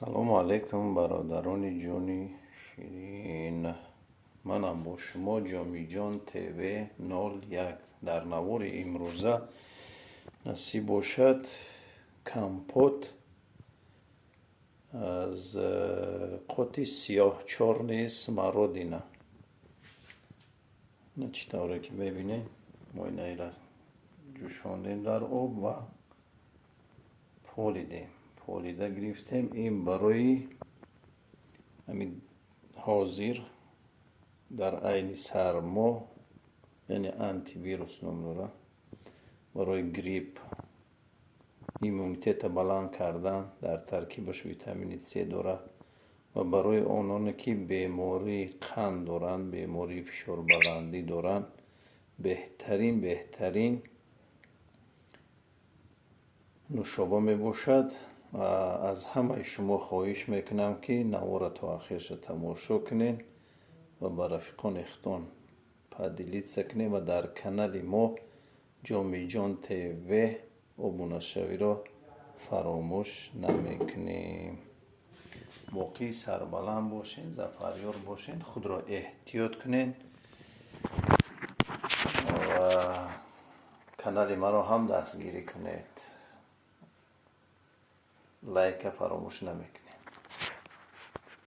Салому алайкум, бародарони ҷони ширин. Манам бо шумо Ҷомиҷон ТВ 01. Дар навори имрӯза, насиб бошад, компот аз қоти сиёҳ, чёрный смородина. Чӣ тавре ки мебинед, мо инаира ҷӯшондем дар об ва полидем, полида гирифтем. Ин барои ҳамин ҳозир дар айни сармо, яъне антивирус ном дорад, барои грипп, иммунитета баланд кардан. Дар таркибаш витамини С дорад ва барои ононе, ки бемории қанд доранд, бемории фишорбаландӣ доранд, беҳтарин, беҳтарин нӯшоба мебошад. Аз ҳамаи шумо хоҳиш мекунам, ки навора то ахирша тамошо кунед ва ба рафиқони худтон поделиться кунед ва дар канали мо Ҷомиҷон ТВ обунашавиро фаромӯш намекунем. Боқӣ сарбаланд бошед, зафарёр бошед, худро эҳтиёт кунед ва канали маро ҳам дастгирӣ кунед. Лайка фаромӯш намекунед.